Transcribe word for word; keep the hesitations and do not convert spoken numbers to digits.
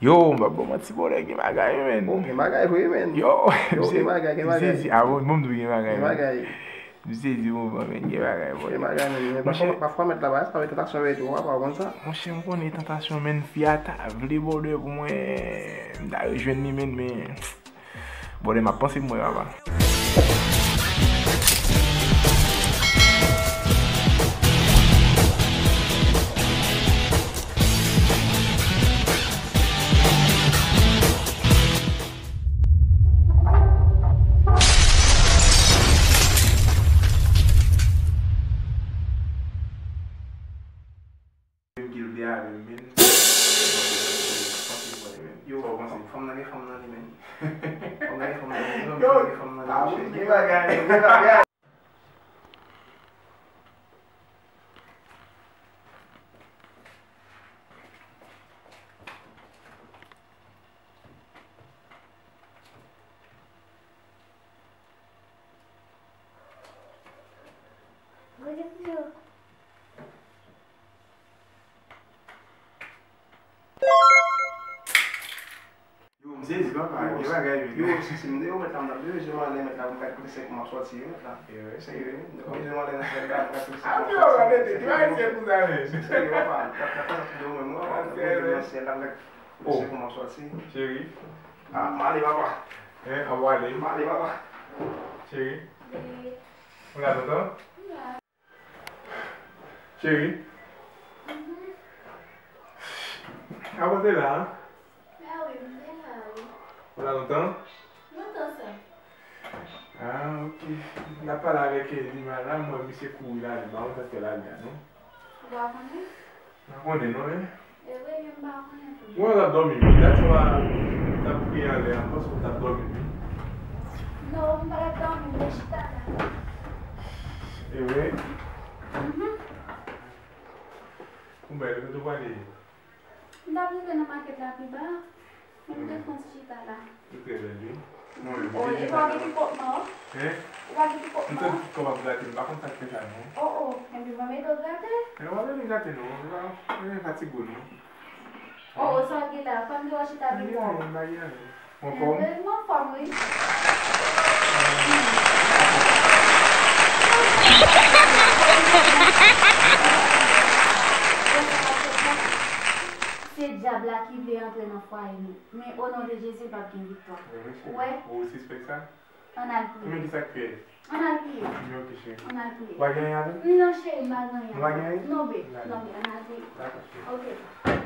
Yo, m p ap ba w manti, brother, gen bagay, man. Oh, gen bagay vre, man. Yo, yo, gen bagay, gen bagay. M sezi, ah, bon, bon, m di w gen bagay, man. Gen bagay. M sezi, bon, bon, man, gen bagay, brother. Gen bagay, man. Men pafwa, pafwa, mèt la, bagay sa, tantasyon vre tou, papa, ou konn sa? Monchè, m konnen tantasyon, man, fi a ta vle, brother, pou mwen, m ta rejwenn li, man, men Brother, m ap panse pou mwen, papa. Menm ki l te avè m, men. Yo, fanm, fanm nan gen fanm nan li, men. Fanm nan gen fanm nan li, yo, fanm nan gen fanm nan li, ah, wi, gen bagay, gen bagay. Yo, m sezi, papa, gen bagay vin. Yo, si, si m te yo mèt la, m t ap leve je m anlè mèt la, pou m gad kote sèk mwen ap sòti, wi, mèt la. Serye, wi. M t ap leve je m anlè nan syèl la, m gad kote sèk mwen ap sòti. Serye, papa, m t ap, m t ap pase tout de ou menm, wi, papa, m t ap leve nan syèl la, m gad kote sèk mwen ap sòti. Cheri. Ah, m ale, papa. Hein, an w ale? M ale, papa. Cheri. Ou la lontan? Cheri. Mhm. Avan te la, an? Ah wi, m te la, wi. Ou la lontan? Lontan sa. Ah, ok. M t ap pale avèk Lima la, m wè misye kouri la, li pa konn sa k fè la, li a, non? Ou pa konnen? M pa konnen, non, men. E vre, men m pa konnen tou. Mwen, m t ap dòmi, wi. Dat sa w t ap kriye anlè a, m panse w t ap dòmi, wi. Non, m pa t ap dòmi, m te chita la. E vre? Mhm. Ou bèl, kote w prale? M t ap rive nan makèt la pi ba. Mwen te fon ti chita la. Ou trè bèl, wi. Mwen menm, oh, e pa gen pipòt non? Hein? E pa gen pipòt non? M tande tout kò m ap grate, m pa konn sa k fè sa non. Oh, oh, enpi mwen mete w grate? E pa bezwen grate non, e pa, e pa fatige w non. Oh, oh, sa w gen la, fò m te wè chita pipòt. M pa gen anyen. Ou anfòm? Mwen anfòm, wi. Se dyab la ki vle antre nan fwaye nou. Men o non de Jezi, l p ap gen viktwa. Ou wè? Ou sispèk sa? Ann al priye. Men ki sa k fèt? Ann al priye. Men ok, cheri. Ann al priye. Ou pa gen anyen avè m? Non, cheri, m pa gen anyen. Ou pa gen anyen? Non, babe. Non, babe, ann al priye. Dakò, cheri. Ok.